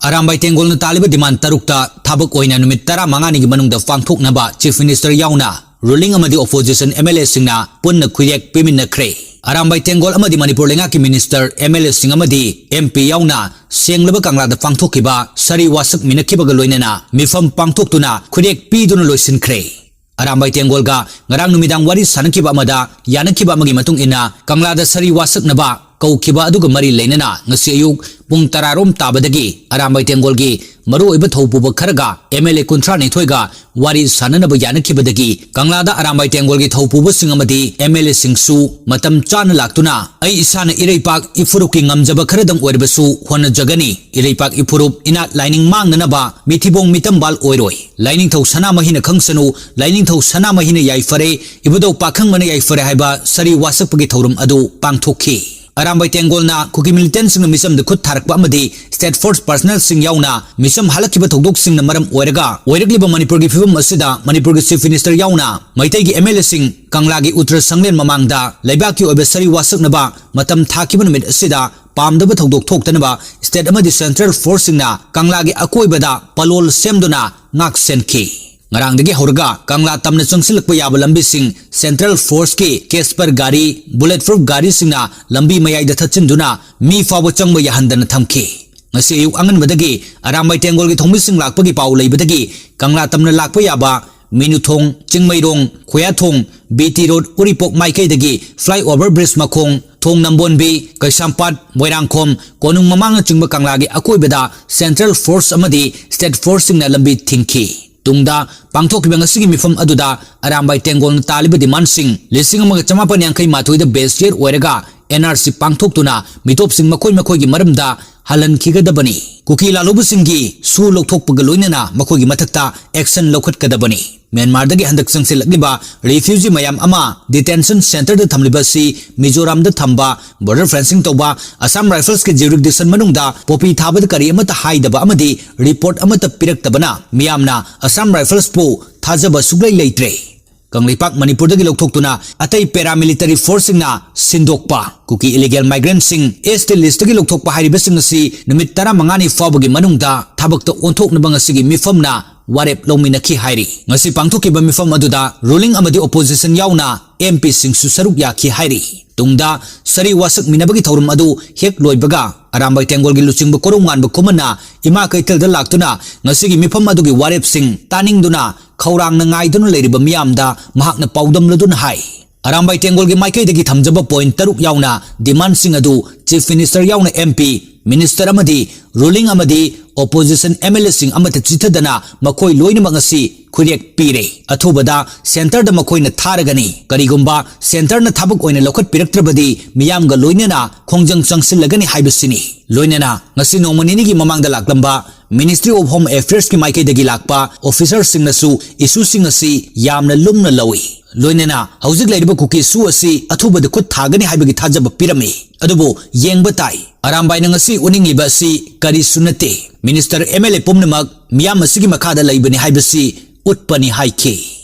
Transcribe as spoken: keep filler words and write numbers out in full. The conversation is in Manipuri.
ꯑꯔꯥꯝꯕꯥꯏ ꯇꯦꯡꯒꯣꯜꯅ ꯇꯥꯜꯂꯤꯕ demand ꯇꯔꯨꯛꯇ ꯊꯕꯛ ꯑꯣꯏꯅ ꯅꯨꯃꯤꯠ ꯇꯔꯥꯃꯉꯥꯅꯤꯒꯤ ꯃꯅꯨꯡꯗ ꯄꯥꯡꯊꯣꯛꯅꯕ Chief Minister ꯌꯥꯎꯅ ruling ꯑꯃꯗꯤ opposition MLA ꯁꯤꯡꯅ ꯄꯨꯟꯅ ꯈꯨꯌꯦꯛ ꯄꯤꯃꯤꯟꯅꯈ꯭ꯔꯦ꯫ ꯑꯔꯥꯝꯕꯥꯏ ꯇꯦꯡꯒꯣꯜ ꯑꯃꯗꯤ ꯃꯅꯤꯄꯨꯔ ꯂꯩꯉꯥꯛꯀꯤ minister, MLA ꯁꯤꯡ ꯑꯃꯗꯤ MP ꯌꯥꯎꯅ ꯁꯦꯡꯂꯕ ꯀꯪꯂꯥꯗ ꯄꯥꯡꯊꯣꯛꯈꯤꯕ ꯁꯔꯤ ꯋꯥꯁꯛ ꯃꯤꯅꯈꯤꯕꯒ ꯂꯣꯏꯅꯅ ꯃꯤꯐꯝ ꯄꯥꯡꯊꯣꯛꯇꯨꯅ ꯈꯨꯌꯦꯛ ꯄꯤꯗꯨꯅ ꯂꯣꯏꯁꯤꯟꯈ꯭ꯔꯦ꯫ ꯑꯔꯥꯝꯕꯥꯏ ꯇꯦꯡꯒꯣꯜꯒ ꯉꯔꯥꯡ ꯅꯨꯃꯤꯗꯥꯡ ꯋꯥꯔꯤ ꯁꯥꯅꯈꯤꯕ ꯑꯃꯗ ꯌꯥꯅꯈꯤꯕ ꯑꯃꯒꯤ ꯃꯇꯨꯡ ꯏꯟꯅ, ꯀꯪꯂꯥꯗ ꯁꯔꯤ ꯋꯥꯁꯛꯅꯕ ꯀꯧꯈꯤꯕ ꯑꯗꯨꯒ ꯃꯔꯤ ꯂꯩꯅꯅ ꯉꯁꯤ ꯑꯌꯨꯛ ꯄꯨꯡ ꯇꯔꯥ ꯔꯣꯝ ꯇꯥꯕꯗꯒꯤ ꯑꯔꯥꯝꯕꯥꯏ ꯇꯦꯡꯒꯣꯜꯒꯤ ꯃꯔꯨꯑꯣꯏꯕ ꯊꯧꯄꯨꯕ ꯈꯔꯒ MLA ꯀꯨꯟꯊ꯭ꯔꯥ ꯅꯤꯊꯣꯏꯒ ꯋꯥꯔꯤ ꯁꯥꯅꯅꯕ ꯌꯥꯅꯈꯤꯕꯗꯒꯤ, ꯀꯪꯂꯥꯗ ꯑꯔꯥꯝꯕꯥꯏ ꯇꯦꯡꯒꯣꯜꯒꯤ ꯊꯧꯄꯨꯕꯁꯤꯡ ꯑꯃꯗꯤ MLA ꯁꯤꯡꯁꯨ ꯃꯇꯝ ꯆꯥꯅ ꯂꯥꯛꯇꯨꯅ, "ꯑꯩ ꯏꯁꯥꯅ ꯏꯔꯩꯄꯥꯛ ꯏꯐꯨꯔꯨꯞꯀꯤ ꯉꯝꯖꯕ ꯈꯔꯗꯪ ꯑꯣꯏꯔꯕꯁꯨ ꯍꯣꯠꯅꯖꯒꯅꯤ꯫ ꯏꯔꯩꯄꯥꯛ ꯏꯐꯨꯔꯨꯞ ꯏꯅꯥꯠ ꯂꯥꯏꯅꯤꯡ ꯃꯥꯡꯅꯅꯕ ꯃꯤꯊꯤꯕꯣꯡ ꯃꯤꯇꯝꯕꯥꯜ ꯑꯣꯏꯔꯣꯏ꯫ ꯂꯥꯏꯅꯤꯡꯊꯧ ꯁꯅꯥꯃꯍꯤꯅ ꯈꯪꯁꯅꯨ, ꯂꯥꯏꯅꯤꯡꯊꯧ ꯁꯅꯥꯃꯍꯤꯅ ꯌꯥꯏꯐꯔꯦ, ꯏꯕꯨꯙꯧ ꯄꯥꯈꯪꯕꯅ ꯌꯥꯏꯐꯔꯦ" ꯍꯥꯏꯕ ꯁꯔꯤ ꯋꯥꯁꯛꯄꯒꯤ ꯊꯧꯔꯝ ꯑꯗꯨ ꯄꯥꯡꯊꯣꯛꯈꯤ꯫ ꯑꯔꯥꯝꯕꯥꯏ ꯇꯦꯡꯒꯣꯜꯅ ꯀꯨꯀꯤ militant ꯁꯤꯡꯅ ꯃꯤꯆꯝꯗ ꯈꯨꯠ ꯊꯥꯔꯛꯄ ꯑꯃꯗꯤ state force personnel ꯁꯤꯡ ꯌꯥꯎꯅ ꯃꯤꯆꯝ ꯍꯜꯂꯛꯈꯤꯕ ꯊꯧꯗꯣꯛꯁꯤꯡꯅ ꯃꯔꯝ ꯑꯣꯏꯔꯒ ꯑꯣꯏꯔꯛꯂꯤꯕ ꯃꯅꯤꯄꯨꯔꯒꯤ ꯐꯤꯕꯝ ꯑꯁꯤꯗ ꯃꯅꯤꯄꯨꯔꯒꯤ Chief Minister ꯌꯥꯎꯅ ꯃꯩꯇꯩꯒꯤ MLA ꯁꯤꯡ ꯀꯪꯂꯥꯒꯤ ꯎꯇ꯭ꯔ ꯁꯪꯂꯦꯟ ꯃꯃꯥꯡꯗ ꯂꯩꯕꯥꯛꯀꯤ ꯑꯣꯏꯕ ꯁꯔꯤ ꯋꯥꯁꯛꯅꯕ ꯃꯇꯝ ꯊꯥꯈꯤꯕ ꯅꯨꯃꯤꯠ ꯑꯁꯤꯗ ꯄꯥꯝꯗꯕ ꯊꯧꯗꯣꯛ ꯊꯣꯛꯇꯅꯕ state ꯑꯃꯗꯤ central force ꯁꯤꯡꯅ ꯀꯪꯂꯥꯒꯤ ꯑꯀꯣꯏꯕꯗ ꯄꯂꯣꯜ ꯁꯦꯝꯗꯨꯅ ꯉꯥꯛ ꯁꯦꯟꯈꯤ꯫ ꯉꯔꯥꯡꯗꯒꯤ ꯍꯧꯔꯒ ꯀꯪꯂꯥ ꯇꯝꯅ ꯆꯪꯁꯤꯜꯂꯛꯄ ꯌꯥꯕ ꯂꯝꯕꯤꯁꯤꯡ central force ꯀꯤ Casper ꯒꯥꯔꯤ, bullet proof ꯒꯥꯔꯤꯁꯤꯡꯅ ꯂꯝꯕꯤ ꯃꯌꯥꯏꯗ ꯊꯠꯆꯤꯟꯗꯨꯅ ꯃꯤ ꯐꯥꯎꯕ ꯆꯪꯕ ꯌꯥꯍꯟꯗꯅ ꯊꯝꯈꯤ꯫ ꯉꯁꯤ ꯑꯌꯨꯛ ꯑꯉꯟꯕꯗꯒꯤ ꯑꯔꯥꯝꯕꯥꯏ ꯇꯦꯡꯒꯣꯜꯒꯤ ꯊꯧꯃꯤꯁꯤꯡ ꯂꯥꯛꯄꯒꯤ ꯄꯥꯎ ꯂꯩꯕꯗꯒꯤ ꯀꯪꯂꯥ ꯇꯝꯅ ꯂꯥꯛꯄ ꯌꯥꯕ ꯃꯤꯅꯨꯊꯣꯡ, ꯆꯤꯡꯃꯩꯔꯣꯡ, ꯈꯨꯌꯥꯊꯣꯡ, BT Road, ꯎꯔꯤꯄꯣꯛ ꯃꯥꯏꯀꯩꯗꯒꯤ flyover bridge ꯃꯈꯣꯡ, ꯊꯣꯡ ꯅꯝꯕꯣꯟꯕꯤ, ꯀꯩꯁꯥꯝꯄꯥꯠ, ꯃꯣꯏꯔꯥꯡꯈꯣꯝ, ꯀꯣꯅꯨꯡ ꯃꯃꯥꯡꯅꯆꯤꯡꯕ ꯀꯪꯂꯥꯒꯤ ꯑꯀꯣꯏꯕꯗ central force ꯑꯃꯗꯤ state force ꯁꯤꯡꯅ ꯂꯝꯕꯤ ꯊꯤꯡꯈꯤ꯫ ꯇꯨꯡꯗ ꯄꯥꯡꯊꯣꯛꯈꯤꯕ ꯉꯁꯤꯒꯤ ꯃꯤꯐꯝ ꯑꯗꯨꯗ ꯑꯔꯥꯝꯕꯥꯏ ꯇꯦꯡꯒꯣꯜꯅ ꯇꯥꯜꯂꯤꯕ demand ꯁꯤꯡ ꯂꯤꯁꯤꯡ ꯑꯃꯒ ꯆꯃꯥꯄꯟ ꯌꯥꯡꯈꯩ ꯃꯥꯊꯣꯏꯗ base year ꯑꯣꯏꯔꯒ NRC ꯄꯥꯡꯊꯣꯛꯇꯨꯅ ꯃꯤꯇꯣꯞꯁꯤꯡ ꯃꯈꯣꯏ ꯃꯈꯣꯏꯒꯤ ꯃꯔꯝꯗ ꯍꯜꯍꯟꯈꯤꯒꯗꯕꯅꯤ꯫ ꯀꯨꯀꯤ ꯂꯥꯜꯍꯧꯕꯁꯤꯡꯒꯤ ꯁꯨ ꯂꯧꯊꯣꯛꯄꯒ ꯂꯣꯏꯅꯅ ꯃꯈꯣꯏꯒꯤ ꯃꯊꯛꯇ action ꯂꯧꯈꯠꯀꯗꯕꯅꯤ꯫ ꯃ꯭ꯌꯥꯟꯃꯥꯔꯗꯒꯤ ꯍꯟꯗꯛ ꯆꯪꯁꯤꯜꯂꯛꯂꯤꯕ refugee ꯃꯌꯥꯝ ꯑꯃ detention centre ꯗ ꯊꯝꯂꯤꯕ ꯑꯁꯤ ꯃꯤꯖꯣꯔꯥꯝꯗ ꯊꯝꯕ border fencing ꯇꯧꯕ Assam Rifles ꯀꯤ jurisdiction ꯃꯅꯨꯡꯗ poppy ꯊꯥꯕꯗ ꯀꯔꯤ ꯑꯃꯠꯇ ꯍꯥꯏꯗꯕ ꯑꯃꯗꯤ report ꯑꯃꯠꯇ ꯄꯤꯔꯛꯇꯕꯅ ꯃꯤꯌꯥꯝꯅ Assam Rifles ꯄꯨ ꯊꯥꯖꯕ ꯁꯨꯛꯂꯩ ꯂꯩꯇ꯭ꯔꯦ꯫ ꯀꯪꯂꯩꯄꯥꯛ ꯃꯅꯤꯄꯨꯔꯗꯒꯤ ꯂꯧꯊꯣꯛꯇꯨꯅ ꯑꯇꯩ paramilitary forceꯁꯤꯡꯅ ꯁꯤꯟꯗꯣꯛꯄ, ꯀꯨꯀꯤ illegal migrantꯁꯤꯡ ST listꯇꯒꯤ ꯂꯧꯊꯣꯛꯄ ꯍꯥꯏꯔꯤꯕꯁꯤꯡ ꯑꯁꯤ ꯅꯨꯃꯤꯠ ꯇꯔꯥꯃꯉꯥꯅꯤ ꯐꯥꯎꯕꯒꯤ ꯃꯅꯨꯡꯗ ꯊꯕꯛꯇ ꯑꯣꯟꯊꯣꯛꯅꯕ ꯉꯁꯤꯒꯤ ꯃꯤꯐꯝꯅ ꯋꯥꯔꯦꯞ ꯂꯧꯃꯤꯟꯅꯈꯤ ꯍꯥꯏꯔꯤ꯫ ꯉꯁꯤ ꯄꯥꯡꯊꯣꯛꯈꯤꯕ ꯃꯤꯐꯝ ꯑꯗꯨꯗ ruling ꯑꯃꯗꯤ opposition ꯌꯥꯎꯅ MPꯁꯤꯡꯁꯨ ꯁꯔꯨꯛ ꯌꯥꯈꯤ ꯍꯥꯏꯔꯤ꯫ ꯇꯨꯡꯗ ꯁꯔꯤ ꯋꯥꯁꯛꯃꯤꯟꯅꯕꯒꯤ ꯊꯧꯔꯝ ꯑꯗꯨ ꯍꯦꯛ ꯂꯣꯏꯕꯒ ꯑꯔꯥꯝꯕꯥꯏ ꯇꯦꯡꯒꯣꯜꯒꯤ ꯂꯨꯆꯤꯡꯕ ꯀꯣꯔꯧꯉꯥꯟꯕ ꯈꯨꯃꯟꯅ ꯏꯃꯥ ꯀꯩꯊꯦꯜꯗ ꯂꯥꯛꯇꯨꯅ ꯉꯁꯤꯒꯤ ꯃꯤꯐꯝ ꯑꯗꯨꯒꯤ ꯋꯥꯔꯦꯞꯁꯤꯡ ꯇꯥꯅꯤꯡꯗꯨꯅ ꯈꯧꯔꯥꯡꯅ ꯉꯥꯏꯗꯨꯅ ꯂꯩꯔꯤꯕ ꯃꯤꯌꯥꯝꯗ ꯃꯍꯥꯛꯅ ꯄꯥꯎꯗꯝꯂꯗꯨꯅ ꯍꯥꯏ, ꯑꯔꯥꯝꯕꯥꯏ ꯇꯦꯡꯒꯣꯜꯒꯤ ꯃꯥꯏꯀꯩꯗꯒꯤ ꯊꯝꯖꯕ point ꯇꯔꯨꯛ ꯌꯥꯎꯅ demandꯁꯤꯡ ꯑꯗꯨ Chief Minister ꯌꯥꯎꯅ MP, minister ꯑꯃꯗꯤ opposition MLAꯁꯤꯡ ꯑꯃꯠꯇ ꯆꯤꯠꯊꯗꯅ ꯃꯈꯣꯏ ꯂꯣꯏꯅꯃꯛ ꯉꯁꯤ ꯈꯨꯠꯌꯦꯛ ꯄꯤꯔꯦ꯫ ꯑꯊꯨꯕꯗ centreꯗ ꯃꯈꯣꯏꯅ ꯊꯥꯔꯒꯅꯤ꯫ ꯀꯔꯤꯒꯨꯝꯕ centreꯅ ꯊꯕꯛ ꯑꯣꯏꯅ ꯂꯧꯈꯠꯄꯤꯔꯛꯇ꯭ꯔꯕꯗꯤ ꯃꯤꯌꯥꯝꯒ ꯂꯣꯏꯅꯅ ꯈꯣꯡꯖꯪ ꯆꯪꯁꯤꯜꯂꯒꯅꯤ ꯍꯥꯏꯕꯁꯤꯅꯤ꯫ ꯂꯣꯏꯅꯅ ꯉꯁꯤ ꯅꯣꯡꯃ ꯅꯤꯅꯤꯒꯤ ꯃꯃꯥꯡꯗ ꯂꯥꯛꯂꯝꯕ Ministry of Home Affairsꯀꯤ ꯃꯥꯏꯀꯩꯗꯒꯤ ꯂꯥꯛꯄ officerꯁꯤꯡꯅꯁꯨ issueꯁꯤꯡ ꯑꯁꯤ ꯌꯥꯝꯅ ꯂꯨꯝꯅ ꯂꯧꯏ꯫ ꯂꯣꯏꯅꯅ ꯍꯧꯖꯤꯛ ꯂꯩꯔꯤꯕ ꯀꯨꯀꯤ issue ꯑꯁꯤ ꯑꯊꯨꯕꯗ ꯈꯨꯠ ꯊꯥꯒꯅꯤ ꯍꯥꯏꯕꯒꯤ ꯊꯥꯖꯕ ꯄꯤꯔꯝꯃꯤ꯫ ꯑꯗꯨꯕꯨ ꯌꯦꯡꯕ ꯇꯥꯏ, ꯑꯔꯥꯝꯕꯥꯏꯅ ꯉꯁꯤ ꯎꯠꯅꯤꯡꯂꯤꯕ ꯑꯁꯤ ꯀꯔꯤꯁꯨ ꯅꯠꯇꯦ꯫ Minister, MLA ꯄꯨꯝꯅꯃꯛ ꯃꯤꯌꯥꯝ ꯑꯁꯤꯒꯤ ꯃꯈꯥꯗ ꯂꯩꯕꯅꯤ ꯍꯥꯏꯕꯁꯤ ꯎꯠꯄꯅꯤ ꯍꯥꯏꯈꯤ꯫